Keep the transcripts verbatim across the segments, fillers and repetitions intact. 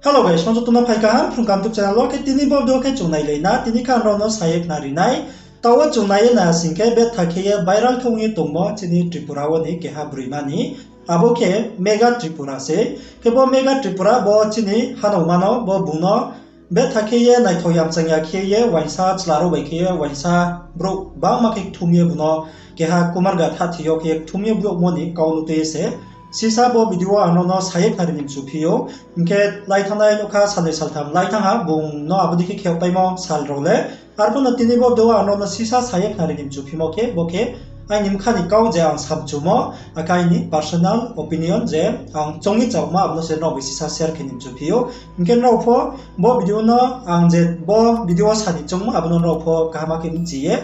Hello guys, joto no phai kaham Phrung Kaham YouTube channel wo. Khe tini bo video khe chung nailai na, tini khe ang nrao no sa ye khnari nai. Taoh wo chung nai ye nai sing khe, betha khe ye viral khe ong ye tongmo chini Tripura wo ni keha broima ni, abo khe Mega Tripura se. Khe bo Mega Tripura bo chini hanaoma no, bo bung no betha khe ye naithao yamchang ya khe ye, uaingsa chla rao bai khe ye, uaingsa brouh bangma khe kthum ye bung no keha Kumarghat hathi yo khe ye kthum ye brouhmo ni kau no tui ye se sisa bo video wo ang nrao no sa ye khnari ni mchu phi ou. Hing khe lai thanngnai nouhkha salnoi saltham lai thanng ha bung no abo dei khe kheoh paimo sal rao le. Arphuh no tini bo video wo ang nrao no sisa sa ye khnari ni mchu phimo khe, bo khe aini bkha ni kau je ang samchumo, akhe aini personal opinion je ang choung ye chaohma, abo no se nrao bai sisa share khe ni mchu phi ou. Hing khe nrao pho bo video no, ang je bo video wo sa ni choungmo, abo no nrao pho kaham khe bchi ye,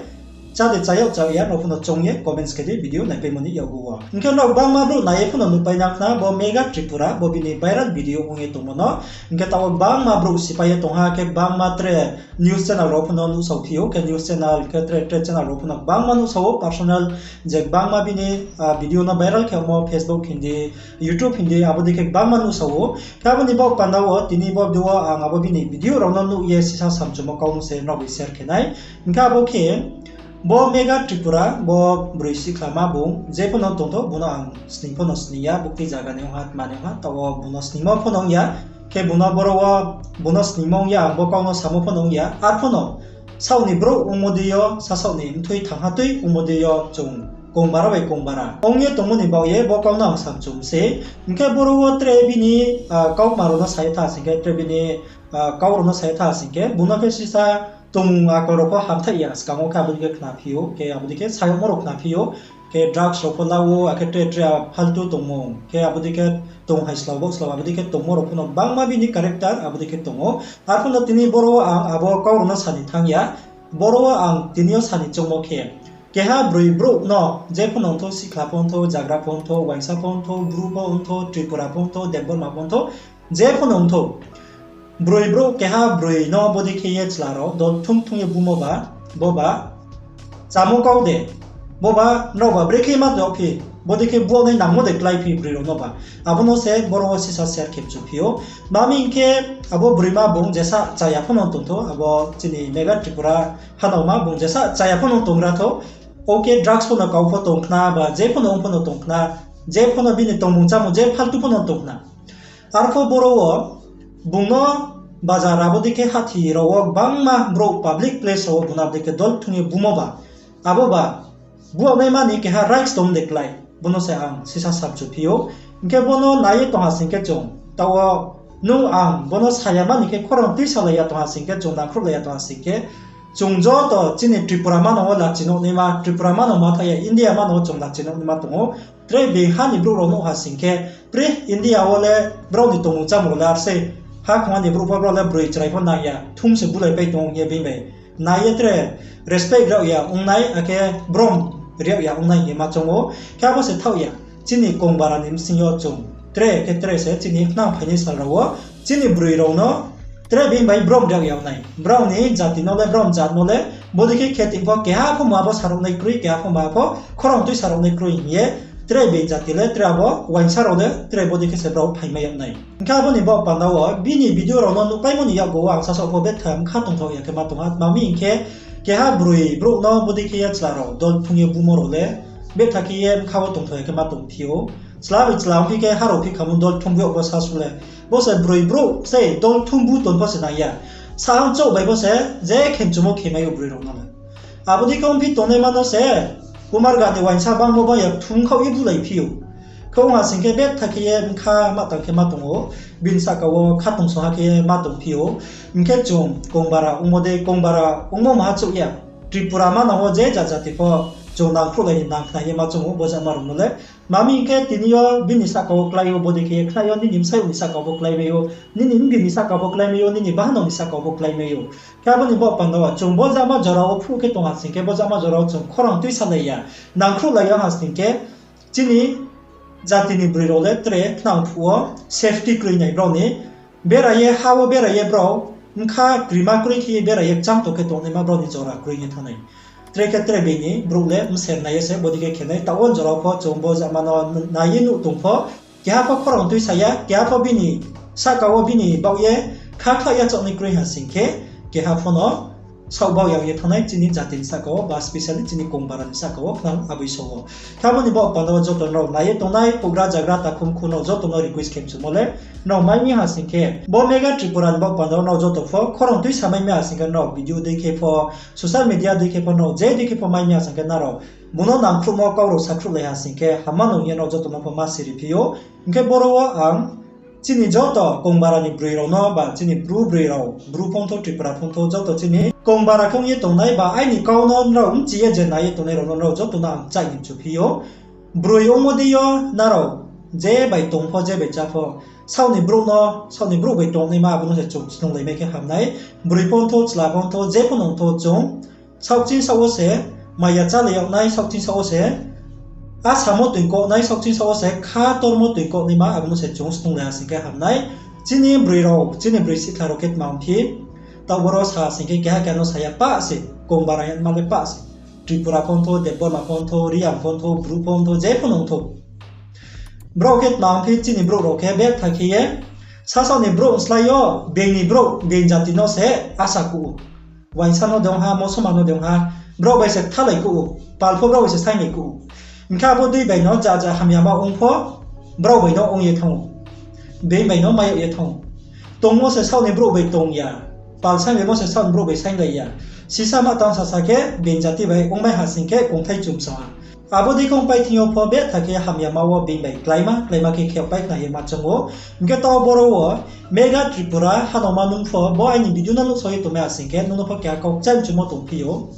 chá de chá yag chá ya, nrao pho no choung ye comments khe di video naipaimo ni yakgu wo. Hing khe nrao gbangma brouh nai ye pho no nuhpai nang khna bo Mega Tripura, bo bini viral video ong ye tongmo no. Hing khe taoh wo gbangma brouh sipai ye tong ha, khe gbangma tre news channel rao pho no nuhsao phi ou, khe news channel, khe tre, tre channel rao pho no gbangma nuhsao ou, personal je gbangma bini video no viral khe ongmo, Facebook hing di, YouTube hing di, abo dei khe gbangma nuhsao ou. Khe abo ni baoh panda wo tini bo video wo ang abo bini video rao no nuh ye sisa samchumo kau no se nrao bai share khe nai. Hing khe abo khe bo Mega Tripura, bo broi sihkhlama bung je pho no tongthou, bung no ang sning pho no sning ya, buktui zaga ni ong ha, tma ni ong ha, taoh wo bung no sningmo pho no ong ya, khe bung no boro wo bung no sningmo ong ya, ang bo kau no samo pho no ong ya, arphuh no saoh ni brouh ongmo dei yo, sasaoh ni mthui thangha tui ongmo dei yo chung kongbara bai kongbara ong ye tongmo ni baoh ye bo kau no ang samchum se. Hing khe boro wo tre bini kautma rao no sa ye tha sing khe, tre bini kau rao no sa ye tha sing khe, bung no khe sisa tongmung akol rao pho hamthaih ya, skang wo khe abo dei khe khna phi ou, khe abo dei khe sayagmo rao khna phi ou, khe drugs rao pho la ou, akhe tre tre phaltu tongmung, khe abo dei khe tong hai slao bo slao, abo dei khe tongmo rao pho no gbangma bini character abo dei khe tong ou. Arphuh no tini boro wo ang abo kau rao no sa ni thanng ya, boro wo ang tini yo sa ni choungmo khe, keha broi brouh no je pho no ongthou, sihkhla pho ongthou, jagra pho ongthou, uaingsa pho ongthou, bru pho ongthou, Tripura pho ongthou, Debbarma pho ongthou, je pho no ongthou, broi brouh, keha broi no bodei khe ye chla rao dol thung thung ye bumo ba, bo ba chámo kau de, bo ba nrao ba brekhe ma tong phi, bodei khe buagnai nangmo de kláiphi broi rao no ba. Abo no se boro wo sisa share khe mchu phi ou. Tma hing khe, abo broima bung jesa chaya pho no tongthou, abo chini Mega Tripura hanaoma bung jesa chaya pho no tonggra thou. Oke, drugs pho no kau pho tong khna, ba je pho no ong pho no tong khna, je pho no bini tongmung chámung je phaltu pho no tong khna. Arphuh boro wo bung no bazar abo dei khe hathi rao wo gbangma brouh public place rao wo bung no abo dei khe dol thung ye bumo ba, abo ba buagnaima ni keha rights tong de klái, bo no se ang sisa samchu phi ou. Hing khe bo no nai ye tong ha sing khe chung, taoh wo nung ang bo no sa ya ma ni khe khorang tuisalai ya tong ha sing khe, chung nangkhruhlai ya tong ha sing khe, chung joto chini Tripura manang wo lachi nuh naima, Tripura manang ma tha ya, India manang wo chung lachi nuh naima tong ou. Tre being ha ni brouh rao nuh ha sing khe, pre India wo le brao ni tongmung chámung le ar sei, hakhongha ni brouh pho brao le broi chrai pho nang ya, thum se bulaipai tong ou hing ye being bai nai ye tre respect riag ya ong nai, akhe brom riag ya ong nai hing ye ma choung ou. Khe abo se thaoh ya, chini kongbara ni bsing yo chung tre khe tre se chini khnang phainai sal rao wo chini broi rao no tre being bai brom riag ya ong nai. Brao ni jati no le, brao ni jat no le, bodei khe khe tong pho keha pho ma pho sarao nai kroi, keha pho ma pho khorang tuisalai nai kroi hing ye, tre being jati le, tre abo uaingsa rao le tre bodei khe se brao phaimai yag nai. Hing khe abo ni baoh panda wo bini video rao no nuhpaimo ni yakgu wo ang sasaoh pho betha bkha tongthaoh ya khe ma tong ha. Tma hing khe, keha broi brouh no bodei khe ye chla rao dol thung ye bumo rao le betha khe ye bkha wo tongthaoh ya khe ma tongphi ou. Chla bai chla ongphi khe harao phi khamo dol thung buyag bo sasu le. Bo se broi brouh se dol thung bu tong pho se nang ya. Sahang chouh bai bo se je khe mchumo khe mai ou broi rao no le. Abo dei khe ongphi tongnaima no se, Kumarghat ni uaingsa bangmo bang ya thum khaoh ye bulai phi ou. Khe ong ha sing khe betha khe ye bkha ma tang khe ma tong ou, bini sahka wo khatungsung ha khe ma tongphi ou. Hing khe chung kongbara ongmo de, kongbara ongmo maha chouh ya. Tripura manang wo je jat jati pho chung nangkhruhlai ni nang khna ye ma choung ou bo jama rao no le. Tma hing khe tini yo bini sahka wo klái ou, bodei khe ye khnai yo, nini bsayouh ni sahka wo pho kláimai ou, nini bgir ni sahka wo pho kláimai ou, nini bahanao ni sahka wo pho kláimai ou. Khe abo ni baoh panda wo chung bo jama jora wo phuh khe tong ha sing khe, bo jama jora wo chung khorang tuisalai ya, nangkhruhlai ya ha sing khe, chini jati ni broi rao le tre khnang phuh wo safety kroi nai brao ni. Bera ye ha wo bera ye brao bkha krima kroi khe ye bera ye kchang tong khe tongnaima brao ni jora kroi ye thanng nai. Tre khe tre being ni brouh le mser nai ye se bodei khe khe nai. Taoh wo jora pho chung bo jama no nai ye nuh tong pho, keha pho khorang tuisa ya, keha pho bini sahka wo bini baoh ye kha khlai ya chaoh ni kroi ha sing khe, keha pho no saoh baoh ya ye thanng nai chini jati ni sahka wo, ba specially chini Kongbara ni sahka wo khnang aboi so wo. Khe abo ni baoh panda wo joto nrao nai ye tongnai houhgra jagra takhum khu nrao joto no request khe mchumo le, nrao mai mi ha sing khe, bo Mega Tripura ni baoh panda wo nrao joto pho khorang tuisa mai mi ha sing khe, nrao video dei khe pho, social media dei khe pho, nrao je dei khe pho mai mi ha sing khe, nrao bung no nangkhruhmo kau rao sakhruhlai ha sing khe, hamma nung ye nrao joto no pho ma siri phi ou. Hing khe boro wo ang chini joto Kongbara ni broi rao no, ba chini Bru broi rao, Bru phongthou, Tripura phongthou, joto chini Kongbara khe ong ye tongnai, ba aini kau no nrao mchi ye je nai ye tongnai rao no nrao joto no ang chaih ni mchu phi ou. Broi ongmo dei yo nrao je bai tong pho, je bai chá pho, saoh ni brouh no, saoh ni brouh bai tongnaima abo no se chung snunglai mai khe ham nai. Broi phongthou, chla phongthou, je pho nungthou chung, saohching saoh wo se maya chálai yag nai, saohching saoh wo se asamo toing koh nai, saohching saoh wo se kha tormo toing koh naima abo no se chung snunglai ha sing khe ham nai. Chini broi rao, chini broi sihkhla rao khe tma ong phi, taoh boro sa sing khe keha keha no sa ya pah se, Kongbara yama le pah se. Tripura phongthou, Debbarma phongthou, Reang phongthou, Bru phongthou, je pho nungthou. Brao khe tma ong phi chini brouh rao khe betha khe ye, sasaoh ni brouh slái yo, being ni brouh, being jati no se asa kuh ou. Uaingsa no de ong ha, mosoma no de ong ha, brao bai se kthalai kuh ou, pal pho brao bai se sainglai kuh ou. Hing khe abo dei bai no ja ja hamyama ong pho, brao bai no ong ye thanng ou. Being bai no mai yag ye thanng ou. Tongmo se saoh ni brouh bai tong ya, pal sainglaimo se saoh ni brouh bai sainglai ya. Sisa ma tang sasa khe being jati bai ongmai ha sing khe kongthai chumsa ha. Abo dei khe ongpai thing yo pho betha khe hamyama wo being bai kláima kláima khe khe yagpai khna ye ma choung ou. Hing khe taoh boro wo Mega Tripura hanaoma nung pho bo aini video no nuhsao ye tongmai ha sing khe, nung no pho keha kau kchai mchumo tongphi ou.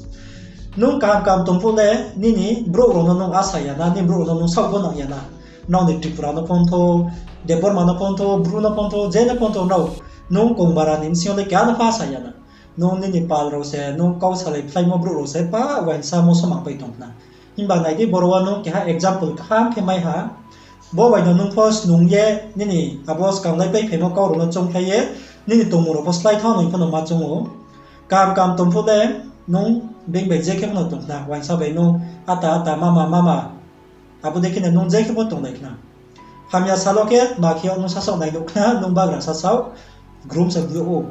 Nung kaham kaham tong phuh le nini brouh rao no nung asa ya na, nini brouh rao no nung saoh bo nang ya na. Nrao ni Tripura no phongthou, Debbarma no phongthou, Bru no phongthou, je no phongthou nrao, nung Kongbara ni bsing yo le keha no pho asa ya na. Nung nini pal rao se, nung kau salai phlaimo brouh rao se pa uaingsa mosoma pai tong khna. Himba nai di, boro wo nung keha example kaham khe mai ha. Bo bai no nung pho snung ye, nini abo skang lai pai phaimo kau rao no choungkhlai ye, nini tongmung rao pho slái thanng nung pho no ma choung ou. Kaham kaham tong phuh le, nung being bai je khe pho no tong khna, uaingsa bai nung ata ata mama mama. Abo dei khe no nung je khe pho tonglai khna. Hamya sal wo khe tma khe yag nung sasaoh nai nuh khna, nung bagra sasaoh, grum se bu yag ou,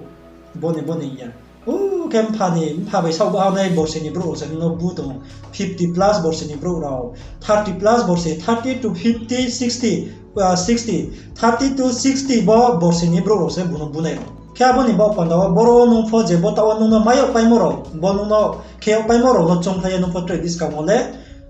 bo ni bo ni ya. U khe mpha ni, mpha bai saoh bahanai borsi ni brouh rao se nung no bu tong ou. Fifty plus borsi ni brouh rao, thirty plus borsi, thirty to fifty, sixty, ah, sixty, thirty to sixty bo borsi ni brouh rao se bung no bunai rao. Khe abo ni baoh panda wo boro wo nung pho je bo taoh wo nung no mai yag paimo rao, bo nung no khe yag paimo rao no choungkhlai ye nung pho tre buskang wo le,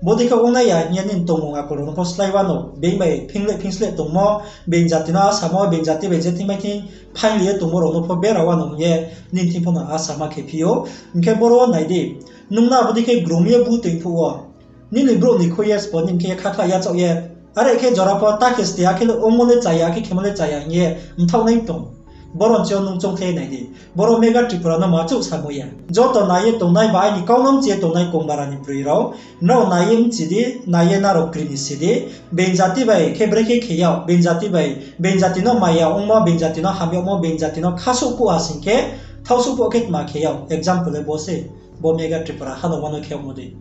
bo dei khe ongnai ya hing ye nini tongmung akol rao no pho slái wano, being bai phing le phing sleh tongmo, being jati no asamo, being jati bai je thing mai thing phaing li ye tongmo rao no pho bera wano hing ye nini thing pho no asama khe phi ou. Hing khe boro wo nai di, nung no abo dei khe grum ye bu toing phuh wo, nini brouh ni khui ye sbo nini khe ye khakhlai yachaoh ye, are khe jora pho ta khe ste, akhe le ongmo le chaya, akhe khemo le chaya hing ye mthaoh nai tong. Boro nchi yo nung choungkhlai nai di. Boro Mega Tripura no ma chouh samo ya. Joto nai ye tongnai ba aini kau no mchi ye tongnai Kongbara ni broi rao, nrao nai ye mchi di, nai ye nrao kri ni si di. Being jati bai khe brekhe khe yag, being jati bai, being jati no maya ongmo, being jati no hamyagmo, being jati no khasouh kuh ha sing khe, thaosouh phuh khe tma khe yag, example le bo se. Bo Mega Tripura hanaoma no khe yagmo dei.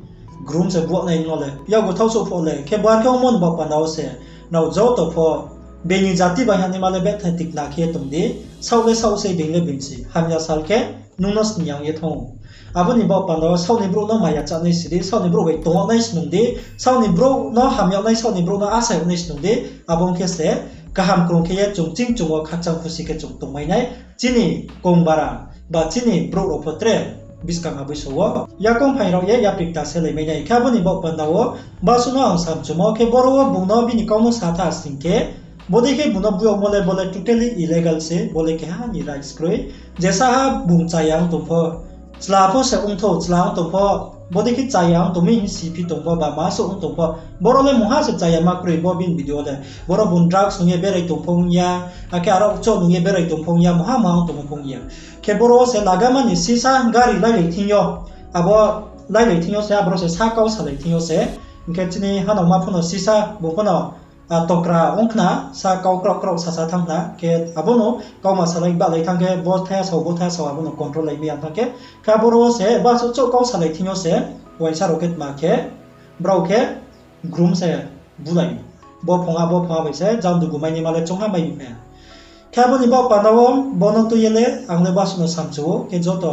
Grum se buahnai no le, yakgu thaosouh phuh le, khe bar khe ongmo ni baoh panda wo se, nrao joto pho, being ni jati bai hanaima le betha tikna khe tong di, saoh le saoh sei, being le being sei, hamya sal khe, nung no sni ya ong ye thanng ou. Abo ni baoh panda wo saoh ni brouh no maya chánai si di, saoh ni brouh bai tong yag nai snung di, saoh ni brouh no hamya yag nai, saoh ni brouh no asa yag nai snung di, abo ong khe se, kaham krung khe ye chung ching chung wo khakchang khusi khe chung tongmai nai, chini Kongbara, ba chini brouh rao pho tre, buskang aboi so wo, yakoung phaing rao ye yapri kta selai mai nai. Khe abo ni baoh panda wo, basuh no ang samchumo khe boro wo bung no bini kau no sa tha sing khe, bodei khe bung no bu yagmo le bo le totally illegal se, bo le keha ni rights kroi. Jesaha bung chaya ong tong pho, chla pho se ongthou, chla ong tong pho, bodei khe chaya ong tong mi hing si phi tong pho, ba ma souh ong tong pho, boro le mungha se chaya ma kroi bo bini video le. Boro bung drugs nung ye berai tong pho ong ya, akhe aro choh nung ye berai tong pho ong ya, mungha mungha ong tong pho ong ya. Khe boro wo se lagama ni sisa gari lailai thing yo, abo lailai thing yo se, aboro se sa kau salai thing yo se, hing khe chini hanaoma pho no sisa bung pho no, a, tokra ong khna, sa kau kraoh kraoh sasa thanng khna, khe abo no kauma salai bahlai thanng khe, bo thaya sao, bo thaya sao, abo no control lai mi ya thanng khe, khe aboro wo se, basuh chouh kau salai thing yo se, uaingsa rao khe tma khe, brao khe, grum se bulai mi. Bo phunga, bo phunga bai se, jang dugu mai naima le choungha mai mi phai ha. Khe abo ni baoh panda wo bo no tui ye le ang le basuh no samchu ou, khe joto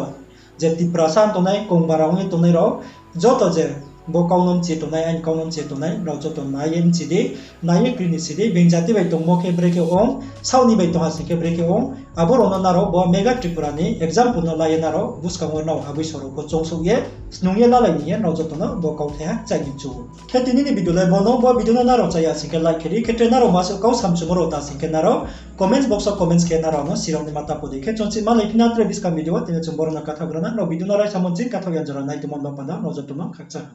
je Tiprasa tongnai, Kongbara ong ye tongnai rao, joto je bo kau no mchi tongnai, aini kau no mchi tongnai rao joto nai ye mchi di, nai ye kri ni si di, being jati bai tongmo khe brekhe ong, saoh ni bai tong ha sing khe brekhe ong, abo rao no nrao bo Mega Tripura ni example no la ye nrao buskang wo nrao aboi soro pho choungsouh ye, snung ye lalai ni ye nrao joto no bo kauthai ha chai ni chu. Khe tini ni video le bo no, bo video no nrao chaya sing khe like khe di, khe tre nrao masuh kau samchumo rao ta sing khe nrao comments box wo comments khe nrao no sirao ni ma ta pho di. Khe chung chih malai phi na tre buskang video wo, tini chung boro no kathaoh gra na, nrao video no raisa mo ching kathaoh ya jora nai tongmo ba panda nrao joto no khakchang ha.